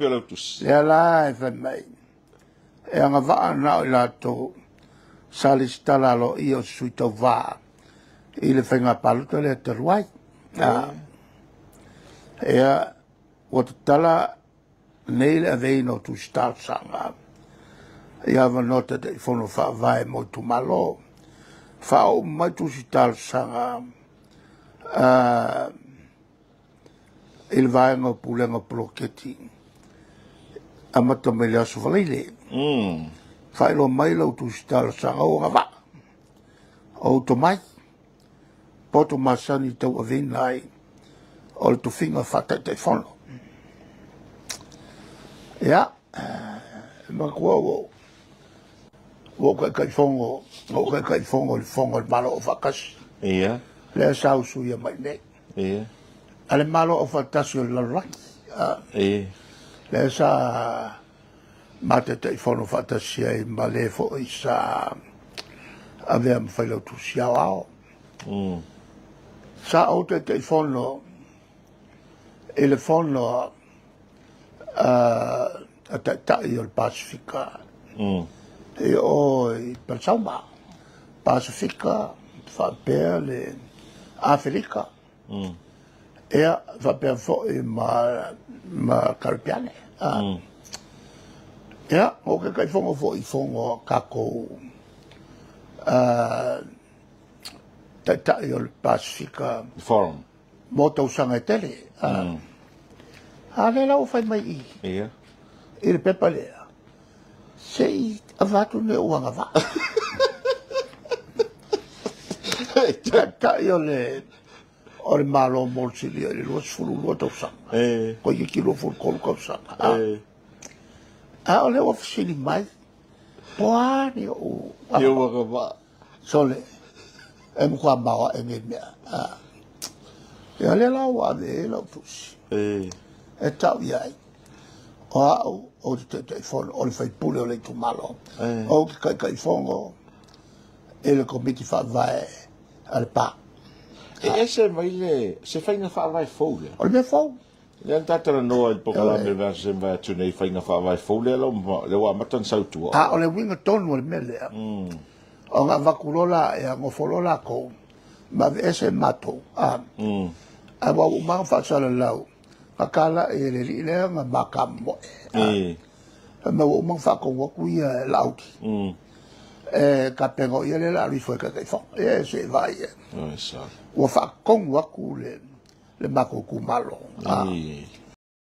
kopi o lau tusi. Lea la e fai mai, e agavaa na o i latou sa lesitala aloaia o se sui tauva i le faiga palota lea talu ai. Ia, ua tatala nei le aveina o tusi talosaga i avanoa Taitaifono faavae mo itumalo. Faaoo mai tusi talosaga i le vaega o pulega o poloketi amata mai le aso Faraile. Faailoa mai lau tusi talosaga ua agavaa o ou tomai poto masani tauaveina ai o le tofiga faataitaifono. Ia, e manatua ua ou taitaifono, ua ou taitaifono i le Fono a le Malo Aufaatasi. Lea sa usuia mai nei. A le Malo Aufaatasi o le lalolagi. Lea sa ma taitaifono faatasi ai ma le foi sa avea ma failautusi aoao. Sa ou taitaifono i le fono a taitai o le Pasifika i o i Palesauma. Pasifika faapea le Aferika. Ia, faapea foi ma Karipiane. Ia, o taitaifono foi i fono a tatou taitai o le Pasifika Forum mo tausaga e tele. A lea la ua fai mai i i le pepa lea, se i avatu nei ou agavaa. Taitai o le Malo mo le silia i le 22 tausaga. Toeitiiti 23 tausaga. A o lea ua fesili mai, po a ni ou agavaa. Sole, e matua maoae nei mea. Ia lea la ua ave ai lau tusi. E tau i ai, o au ou te taitaifono, o le faipule o le itumalo. Ou te taitaifono i le komiti faavae a le PA. E ese mai le se faiga faavae fou lea. O le mea fou. Lea na talanoa i le polokalame le vaiaso sem vai atu nei faiga faavae fou lea lea ua amata ona sau tua. A o le uiga tonu o le mea lea. O ngā avatu loa la, ia nofo loa latou, ma aveese matou. A ua uma ona faasalalau, na talai e le alii lea na matamoe. Ma ua uma ona faatonu atu ia e Laauli. E tapena o ia lea la alu ifo e taitaifono. Ia se i vaai ai. Ua faatonu atu le matou itumalo.